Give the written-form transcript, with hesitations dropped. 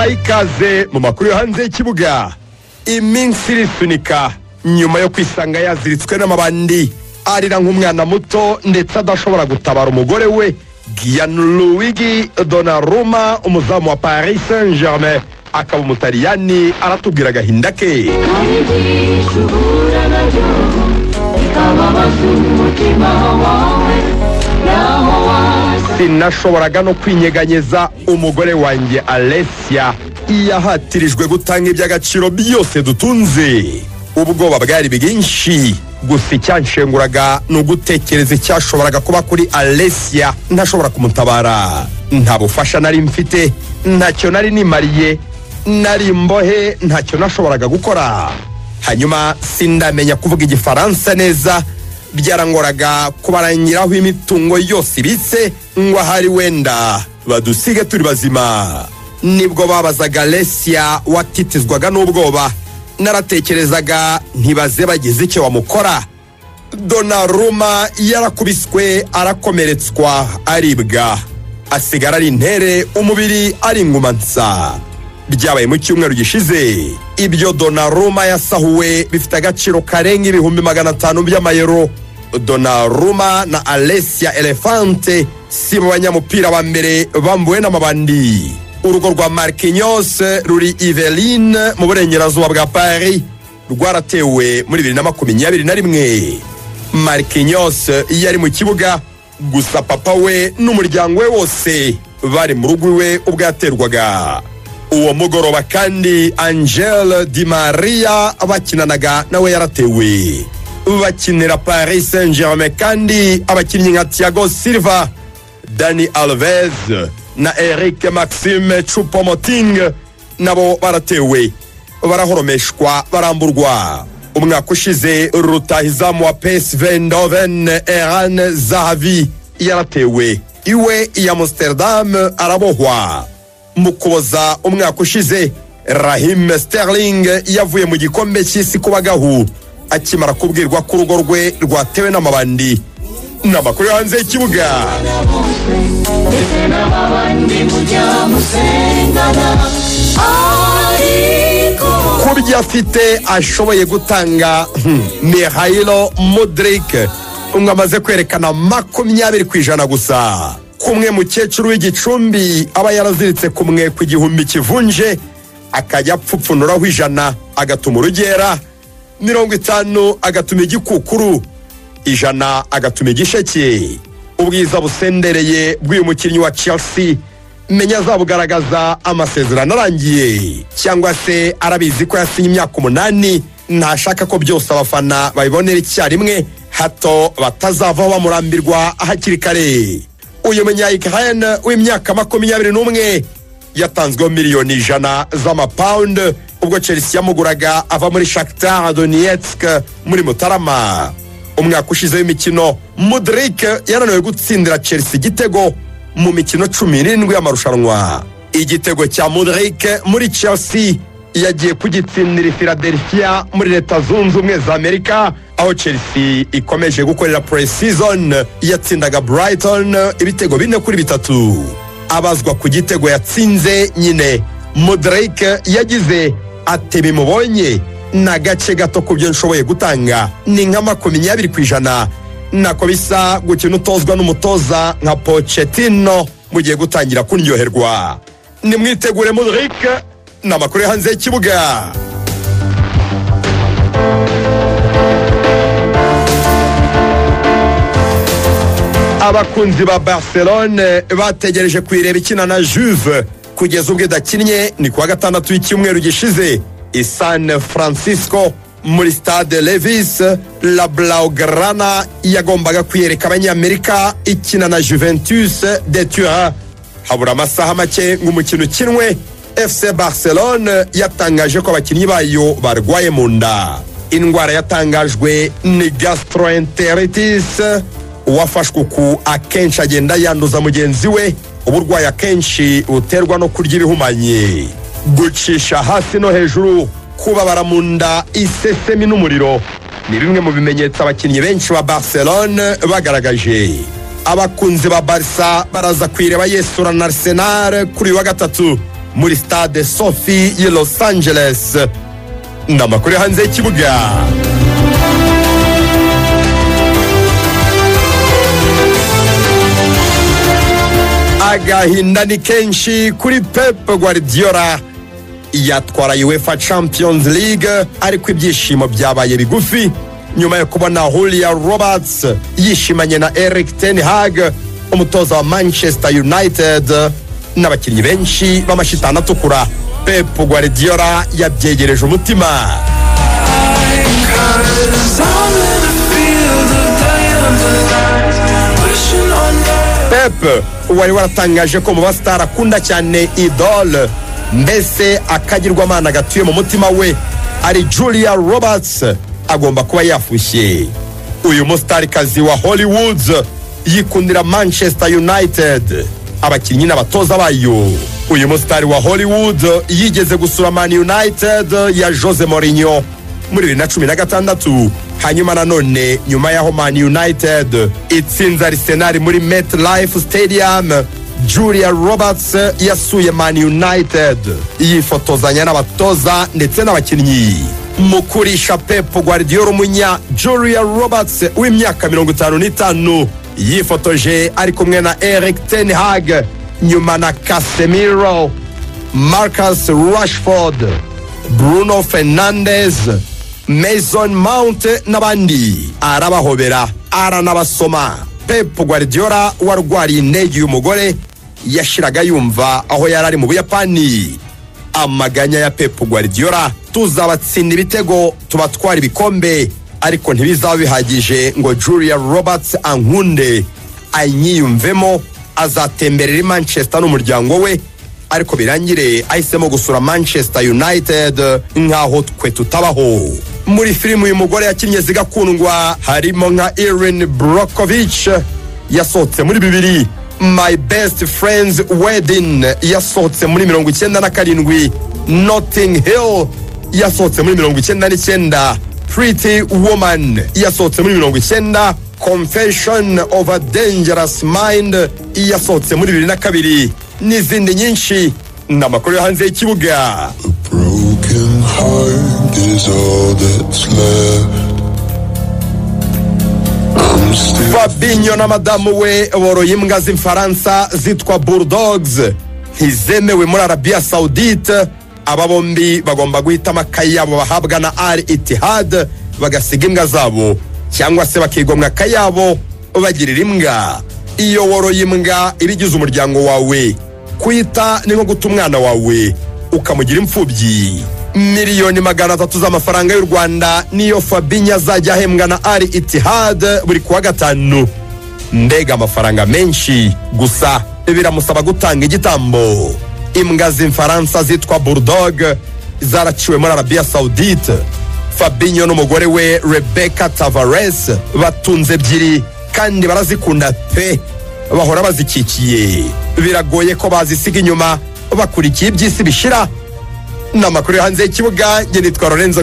Mbahaye ikaze mu makuru yo hanze y'ikibuga. Iminsi irisunika nyuma yo kwisanga yaziritswe n'amabandi, arira nk'umwana muto ndetse adashobora gutabara umugore we. Gianluigi Donnarumma, umuzamu wa Paris Saint-Germain akaba Umutaliyani, aratubwira agahinda ke. Hari byinshi uhura nabyo bikababaza umutima wawe, naho waza. Sinashoboraga no kwinyeganyeza. Umugore wanjye Alessia yahatirijwe gutanga iby'agaciro byose dutunze. Ubwoba bwari bwinshi, gusa icyanshenguraga ni ugutekereza icyashoboraga kuba kuri Alessia ntashobora kumutabara. Nta bufasha nari mfite, ntacyo nari nimariye, nari imbohe, ntacyo nashoboraga gukora. Hanyuma sindamenya kuvuga Igifaransa neza, byarangoraga kubarangiraho imitungo yose ibitse ngo ahari wenda badusige turi bazima. Nibwo babazaga Alessia watitizwaga n'ubwoba. Naratekerezaga ntibaze bagize icyo bamukora. Donnarumma yarakubiswe, arakomeretswa, aribwa, asigara ari intere, umubiri ari ingumansa. Byabaye mu cyumweru gishize. Ibyo Donnarumma yasahuwe bifite agaciro karenga 500,000 by'amayero. Donnarumma na Alessia Elefante si bo banyamupira ba mbere bambuwe n'amabandi. Urugo rwa Marquinhos ruri Yvelines mu burengerazuba bwa Paris rwaratewe muri 2021. Marquinhos yari mu kibuga gusa, papa we n'umuryango we wose bari mu rugo iwe ubwo yaterwaga. Uwo mugoroba kandi Angel Di Maria bakinanaga nawe yaratewe. Bakinira Paris Saint-Germain kandi abakinnyi nka Thiago Silva, Dani Alves na Eric Maxime Choupo-Moting nabo baratewe, barahoromeshwa, baramburwa. Umwaka ushize rutahizamu wa PSV Eindhoven Eran Zahavi yaratewe iwe i Amsterdam, arabohwa. Mu Kuboza umwaka ushize Raheem Sterling yavuye mu Gikombe cy'Isi ku bagahu akimara kubwirwa ko urugo rwe rwatewe n'amabandi. Ni amakuru yo hanze y'ikibuga. Bose ndetse n'abandi mujya musengana, ariko Ku byo afite ashoboye gutanga, Mykhailo Mudryk umwe amaze kwerekana 20% gusa. Kumwe mukecuru w'Igicumbi aba yaraziritse kumwe ku 1000 kivunje, akajya apfupfunuraho 100 agatuma urugera, 50 agatuma igikukuru, 100 agatuma igisheke. Ubwiza busendereye bw'uyu mukinnyi wa Chelsea menya azabugaragaza amasezerano arangiye, cyangwa se arabizi ko yasinye imyaka 8, ntashaka ko byose abafana babibonera icyarimwe, hato batazavaho bamurambirwa hakiri kare. Uyu munya-Ukraine w'imyaka 21 yatanzweho miliyoni 100 z'amapawundi ubwo Chelsea yamuguraga ava muri Shakhtar Donetsk muri Mutarama. Umwaka ushize w'imikino Mudryk yananiwe gutsindira Chelsea igitego mu mikino 17 y'amarushanwa. Igitego cya Mudryk muri Chelsea yagiye kugitsindira i Philadelphia muri Leta Zunze Ubumwe za Amerika, aho Chelsea ikomeje gukorera pre-season. Yatsindaga Brighton ibitego 4-3. Abazwa ku gitego yatsinze nyine, Mudryk yagize ati: "Bimubonye ni agace gato ku byo nshoboye gutanga, ni nka 20%. Nako bisa gukina utozwa n'umutoza nka Pochettino, mugiye gutangira kuryoherwa. Nimwitegure Mudryk." Ni amakuru yo hanze y'ikibuga. Abakunzi ba Barcelone bategereje kuyireba ikina na Juve kugeza ubwo idakinnye. Ni kuwa gatandatu w'icyumweru gishize i San Francisco muri Stade Levis. La Blaugrana yagombaga kwiyereka Abanyamerika ikina na Juventus de Turin. Habura amasaha make ngo umukino ukinwe, FC Barcelone yatangaje ko abakinnyi bayo barwaye mu nda. Indwara yatangajwe ni gastroenteritis. Uwafashwe uku akenshi agenda yanduza mugenzi we. Uburwayi akenshi buterwa no kurya ibihumanye, gucisha hasi no hejuru, kubabara mu nda, isesemi n'umuriro ni bimwe mu bimenyetso abakinnyi benshi ba Barcelone bagaragaje. Abakunzi ba Barca baraza kuyireba yesura na Arsenal kuri uyu wa gatatu. Muri stade SoFi y'i Los Angeles. Ni amakuru yo hanze y'ikibuga. Agahinda ni kenshi kuri Pep Guardiola. Yatwara UEFA Champions League, ariko ibyishimo byabaye bigufi nyuma yo kubona Julia Roberts yishimanye na Erik ten Hag, umutoza wa Manchester United, n'abakinnyi benshi b'amashitani atukura. Pep Guardiola yabyegereje umutima. Pep wari waratangaje ko mu basitari akunda cyane, idole, mbese akagirwamana gatuye mu mutima we, ari Julia Roberts, agomba kuba yafushye. Uyu musitarikazi wa Hollywood yikundira Manchester United, abakinnyi n'abatoza bayo. Uyu musitari wa Hollywood yigeze gusura Man United ya Jose Mourinho muri 2016. Hanyuma nanone nyuma y'aho Man United itsinze Arsenal muri MetLife Stadium, Julia Roberts yasuye Man United, yifotozanya n'abatoza ndetse n'abakinnyi. Mu kurisha Pep Guardiola umunya, Julia Roberts w'imyaka 55 yifotoje ari kumwe na Erik ten Hag, nyuma na Casemiro, Marcus Rashford, Bruno Fernandes, Mason Mount n'abandi, arabahobera aranabasoma. Pep Guardiola warwariye indege uyu mugore yashiraga yumva aho yari ari mu Buyapani. Amaganya ya Pep Guardiola: tuzabatsinda ibitego, tubatwara ibikombe, ariko ntibizaba bihagije ngo Julia Roberts ankunde anyiyumvemo. Azatemberera i Manchester n'umuryango we, ariko birangire ahisemo gusura Manchester United nk'aho twe tutabaho. Muri filime uyu mugore yakinnye zigakundwa harimo nka Erin Brockovich yasohotse muri 2000, My Best Friend's Wedding yasohotse muri 97, Notting Hill yasohotse muri 99, Pretty Woman yasohotse muri 90, Confession of a Dangerous Mind yasohotse muri 2002, n'izindi nyinshi. Ni amakuru yo hanze y'ikibuga. Broken heart is all that's left. I'm still Fabinho na madamu we boroye imbwa z'Imfaransa zitwa Bulldogs, ntizemewe muri Arabia Saudite. Aba bombi bagomba guhitamo akayabo bahabwa na Al Ittihad bagasiga imbwa zabo, cyangwa se bakigomwa akayabo bagirira imbwa. Iyo woroye imbwa iba igize umuryango wawe. Kuyita ni nko guta umwana wawe ukamugira imfubyi. 300 miliyoni z'amafaranga y'u Rwanda niyo Fabinho azajya ahembwa na Al Ittihad buri kuwa gatanu. Mbega amafaranga menshi! Gusa biramusaba gutanga igitambo. Imbwa z'Imfaransa zitwa Bulldog zaraciwe muri Arabia Saudite. Fabinho n'umugore we Rebecca Tavares batunze ebyiri kandi barazikunda pe, bahora bazikikiye. Biragoye ko bazisiga inyuma bakurikiye iby'isi bishira. Ni amakuru yo hanze y'ikibuga. Njye nitwa Lorenzo.